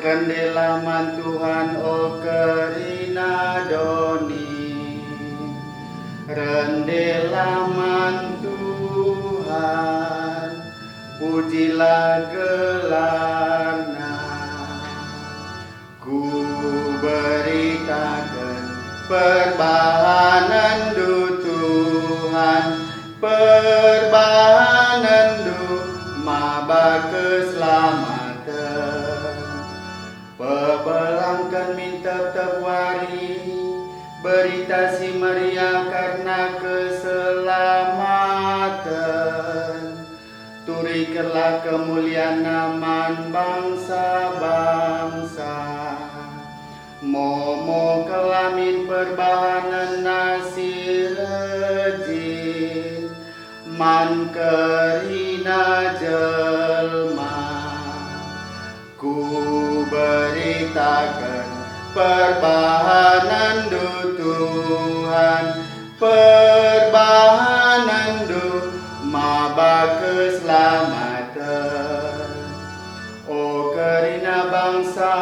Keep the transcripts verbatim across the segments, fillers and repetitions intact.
Rendelah man Tuhan, o kerina doni, rendelah man Tuhan, pujilah gelarNa. Kuberitaken perbahanenNdu, Tuhan, perbahanenNdu maba keselamaten. Pebelangken min tep-tep wari Berita Si Meriah kerna keselamaten. Turikenlah kemulianNa man bangsa-bangsa. Momo kelamin perbahanenNa si rejin man kerina jelma. Kuberitaken perbahanenNdu, Tuhan, perbahanenNdu maba keselamaten. O kerina bangsa,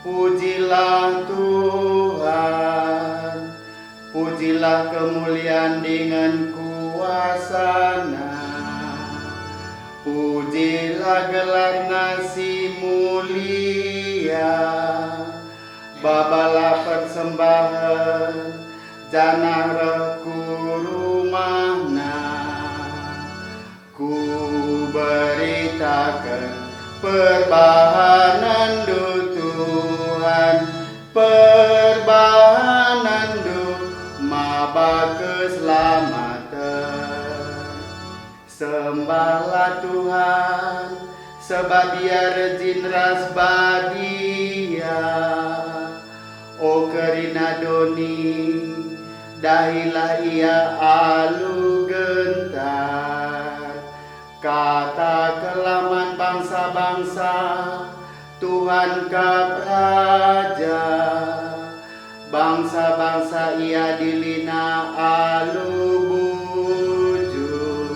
pujilah Tuhan. Pujilah kemulian dingen kuasaNa. Pujilah gelarNa si mulia. Babalah persembahen, janah reh ku rumahNa. Kuberitaken perbahanenNdu, Tuhan, perbahanenNdu maba keselamaten. Sembahlah Tuhan, sebab Ia rejin ras badia. O kerina doni, dahilah Ia alu gentar. Katakenlah man bangsa-bangsa, "Tuhan kap Raja." Bangsa-bangsa iadiliNa alu bujur.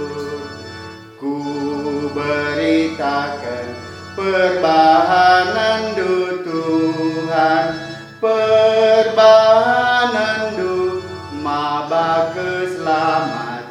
Kuberitaken perbahanenNdu, Tuhan, perbahanenNdu maba keselamaten.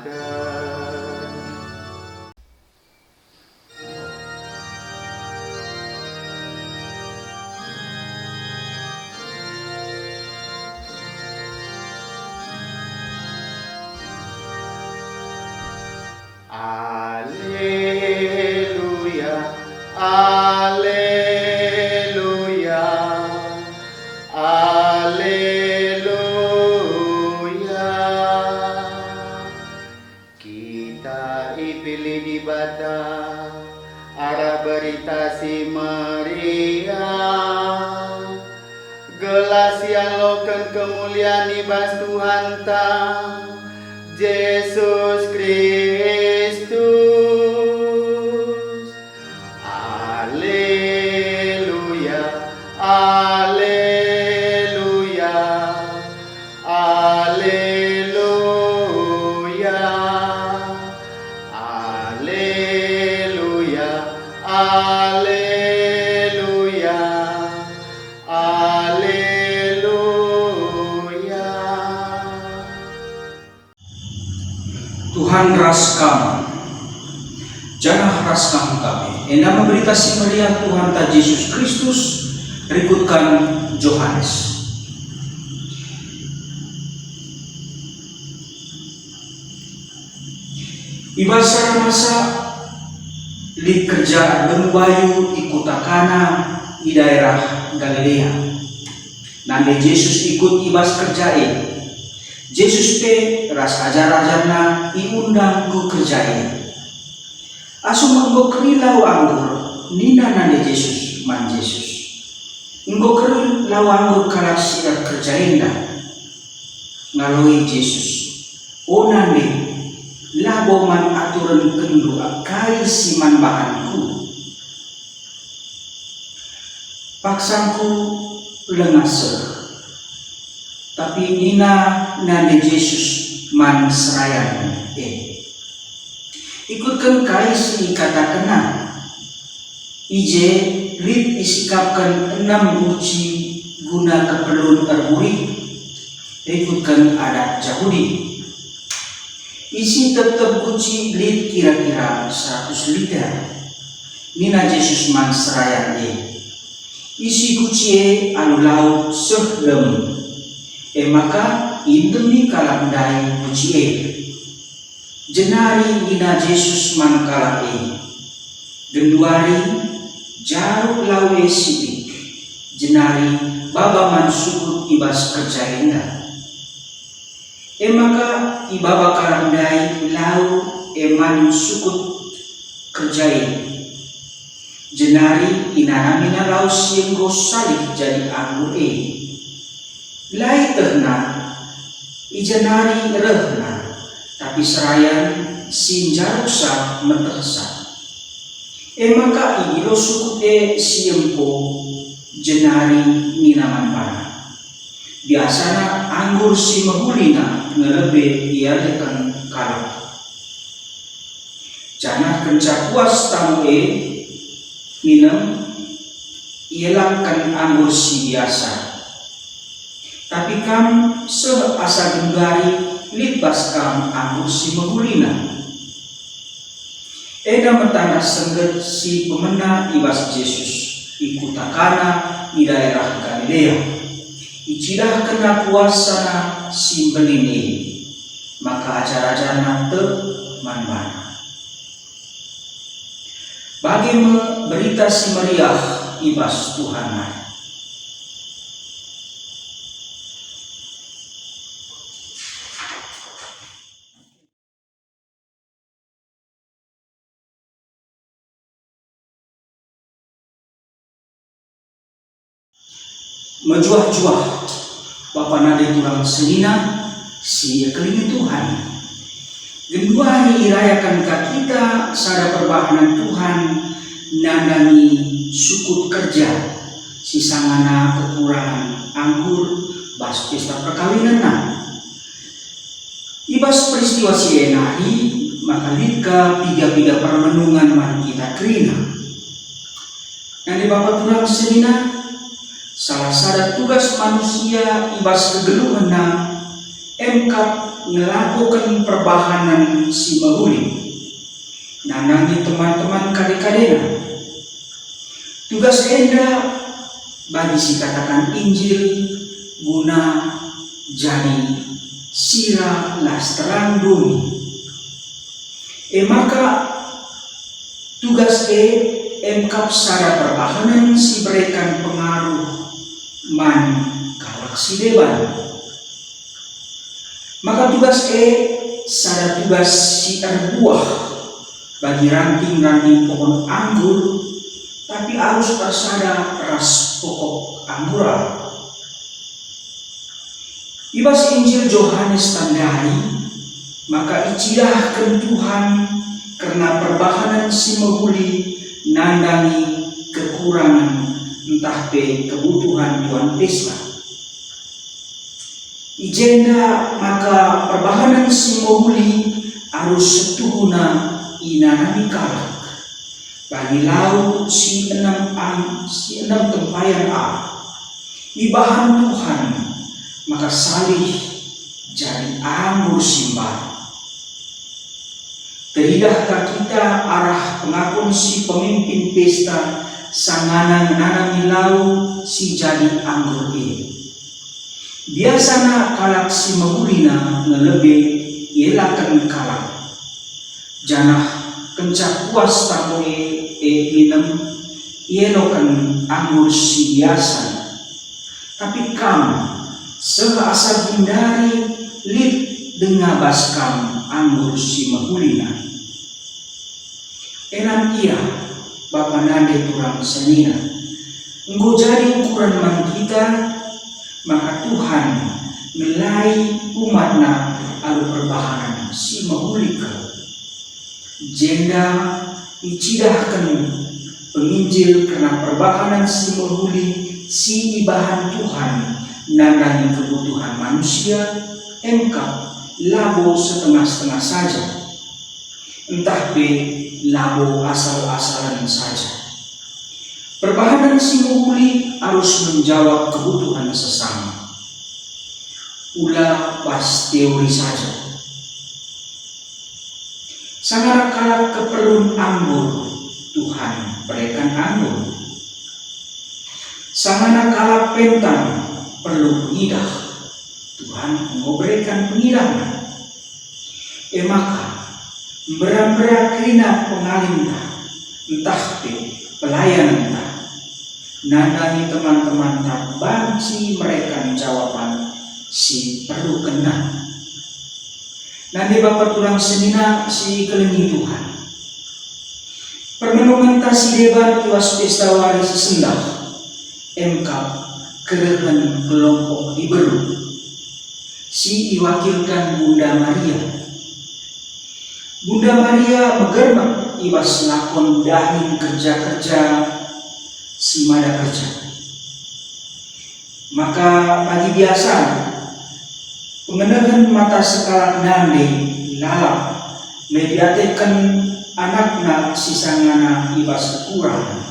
Aleluya, aleluya, aleluya. Kita ipilih Dibata arah Berita Si Meriah, gelah sialoken kemulian i bas Tuhanta, Jesus Kristus. Aleluya, aleluya, aleluya, aleluya, aleluya, aleluya. Tuhan ras kam, janah ras kam kami. Enda me Berita Si Meriah Tuhanta Jesus Kristus rikutken Johanes. I bas sada masa, lit kerja ernemu bayu i kuta Kana i daerah Galilea. Nande Jesus ikut i bas kerja e. Jesus pe ras ajar-ajarNa iundang ku kerja e. Asum enggo keri lau anggur, nina nande Jesus man Jesus, "Enggo keri lau anggur kalak si erkerja enda." Ngaloi Jesus, "O nande, labo man aturenkenndu kai si man bahanku?" Paksangku langa seh. Tapi nina nande Jesus man serayan e, "Ikutken kai si ikatakenna." I je lit isikapken enem guci guna keperlun erburik, rikutken adat Jahudi. Isi tep-tep guci lit kira-kira seratus liter. Nina Jesus man serayan e, "Isi guci e alu lau seh dem." E maka iendemi kalak ndai guci e. Jenari nina Jesus man kalak e, "Genduari jaruk lau e sitik, jenari baba man sukut i bas kerja enda." E maka ibaba kalak ndai lau e man sukut kerja e, jenari inanamina lau si enggo salih jadi anggur e. La ietehna, i ja nari rehna, tapi serayan si njaruksa metehsa. E maka idilo sukut e si empo, jenari nina man bana, "Biasana anggur si mehulina nge lebe ialihken kalak. Janah kenca puas tanggo e minem, ielakken anggur si biasa. Tapi kam seh asa genduari lit bas kam anggur si mehulina." Enda me tanda sengget si pemena i bas Jesus i kuta Kana i daerah Galilea. IcidahkenNa kuasaNa si mbelin e, maka ajar-ajarNa tek man baNa. Bage me Berita Si Meriah i bas Tuhan nari. Mejuah-juah, Bapa nande turang senina si ikelini Tuhan. Genduari irayaken ka kita sada perbahanen Tuhan nandangi sukut kerja si sangana kekurangen anggur bas pesta perkawinenna. I bas peristiwa si e nari maka lit ka piga-piga permenungan man kita kerina. Nande Bapa turang senina, salah sada tugas manusia i bas kegeluhenna emkap ngelakoken perbahanen si mehuli nandangi teman-teman kade-kadena. Tugas enda bagi si katakan Injil guna jadi sira las terang doni. E maka tugas e emkap sada perbahanen si bereken pengaruh man kalak si deban. Maka tugas e sada tugas si erbuah bagi ranting-ranting pohon anggur, tapi arus ersada ras pokok anggura. I bas Injil Johanes tandai maka icidahken Tuhan kerna perbahanen si mehuli nandangi kekurangen ntah pe kebutuhan tuan pesta. I jenda maka perbahanen si mehuli arus setuhuna inanami kalak. Bagi lau si enem an, si enem tempayan ah, ibahan Tuhan maka salih jadi anggur si mbaru. Teridah ka kita arah pengakun si pemimpin pesta sangana ngenanami lau si jadi anggur e. Biasana kalak si mehulina nge lebe ielaken kalak, janah kenca puas tanggo e, e minem, ieloken anggur si biasa. Tapi kam, seh asa genduari lit denga bas kam anggur si mehuli nari. Elan ia, Bapa nande turang senina, enggo jadi ukuren man kita, maka Tuhan ngelai umatNa alu perbahanen si mehuli kal. Jenda icidahken penginjil kerna perbahanen si mehuli si ibahan Tuhan nandangi kebutuhan manusia, emkap labo setengah-setengah saja, ntah pe labo asal-asalen saja. si mehuli arus menjawab kebutuhan sesama. Ula bas teori saja. Sangana kalak keperlun anggur, Tuhan bereken anggur. Sangana kalak pentang perlu pengidah, Tuhan enggo bereken pengidahna. E maka, mbera-mbera kerina pengalinta, ntah pe pelayanenta, nandangi teman-temanta banci mereken jawaban si perlukenna. Nande bapa turang senina si ikelengi Tuhan. Permenungenta si deban i bas pesta wari si sendah, emkap kerehen kelompok diberu si iwakilken Bunda Maria. Bunda Maria megermet i bas lakon dahin kerja-kerja si mada kerja. Maka bagi biasana, pengenehen mata sekalak nande lalap me diateken anakna si sangana i bas kekurangen.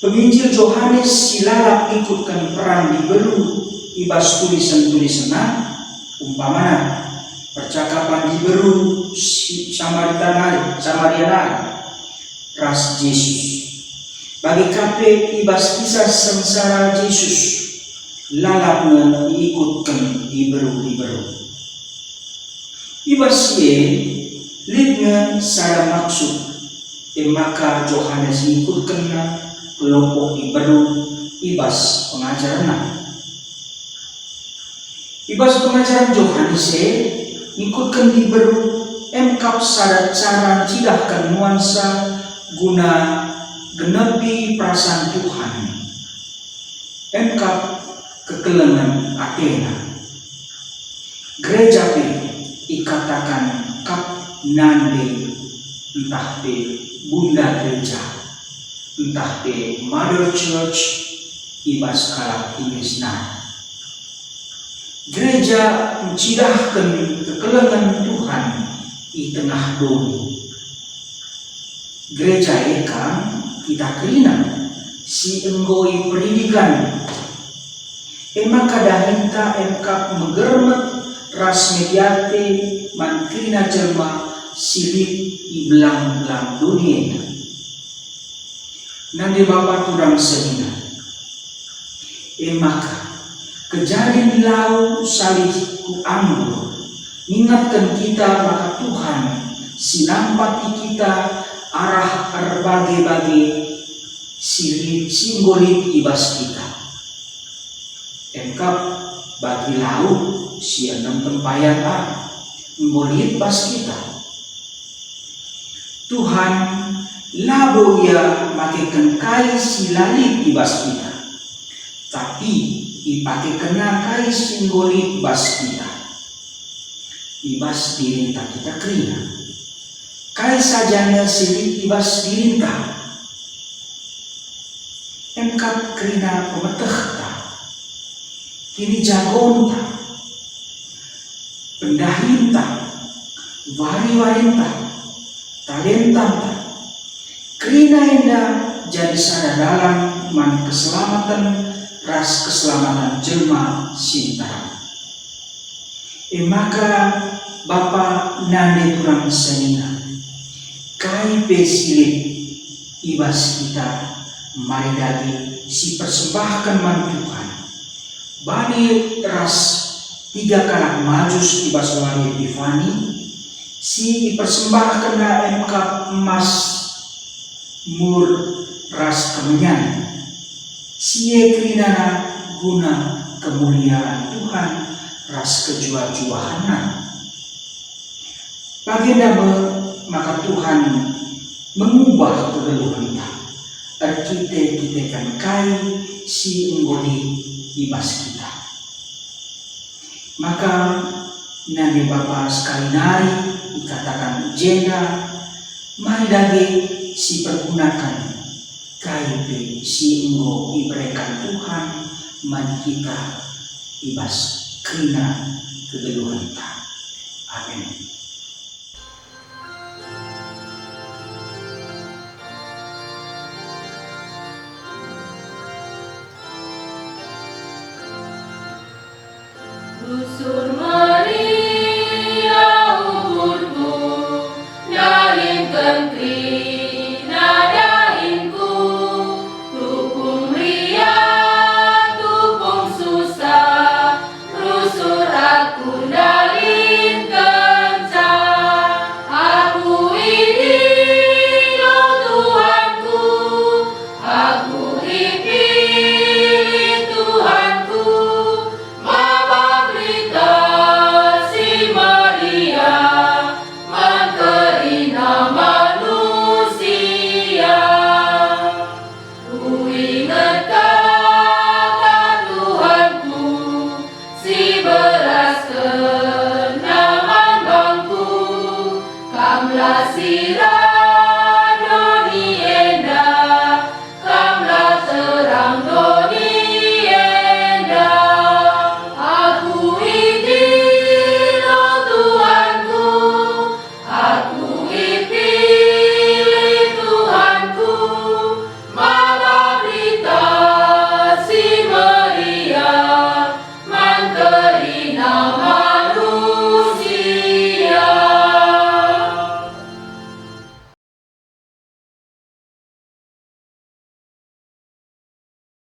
Penginjil Johanes si lalap ngikutken peran diberu i bas tulisen-tulisenna, umpamana, percakapan diberu si Samaria nari, Samaria nari ras Jesus. Bage ka pe i bas kisah sengsara Jesus, lalap nge iikutken diberu-diberu. I bas si e, lit nge sada maksud, e maka Johanes ngikutkenna kelompok diberu i bas pengajarna. I bas pengajaren Johanes e, ngikutken diberu emkap sada cara ncidahken nuansa guna genepi perasaan Tuhan. Emkap kekelengen atena. Gereja pe ikataken kap nande ntah pe bunda gereja, ntah pe mother church i bas kalak Inggris nari. Gereja ncidahken kekelengen Tuhan i tengah doni. Gereja e kam kita kerina si enggo iperidikan. E maka dahinta emkap megermet ras mediate man kerina jelma si lit i belang-belang doni enda. Nande bapa turang senina. E maka, kejadin lau salih ku anggur, ngingatken kita maka Tuhan si nampati kita arah erbage-bage si lit, si enggo lit i bas kita. Emkap bagi lau si enem tempayan ah, enggo lit bas kita. Tuhan labo Ia makeken kai si la lit i bas kita, tapi ipakekenNa kai si enggo lit bas kita. I bas dirinta kita kerina. Kai saja nge si lit i bas dirinta? Emkap kerina pemetehta, kinijagonta, pendahinta, wari-warinta, talentanta. Kerina enda jadi sada dalan man keselamaten ras keselamaten jelma si nterem. E maka, bapa nande turang senina, kai pe si lit i bas kita, mari dage sipersembahken man Tuhan. Bali ras tiga kalak majus i bas wari Epifani, si ipersembahkenna emkap emas, mur ras kemenyan, si e kerinana guna kemulian Tuhan ras kejuah-juahenNa. Bagenda me maka Tuhan mengubah kegeluhenta erkite-kiteken kai si enggo lit i bas kita. Maka nande bapa sekali nari ikataken i jenda, mari dage sipergunaken kai pe si enggo ibereken Tuhan man kita i bas kerina kegeluhenta. Amin. Susur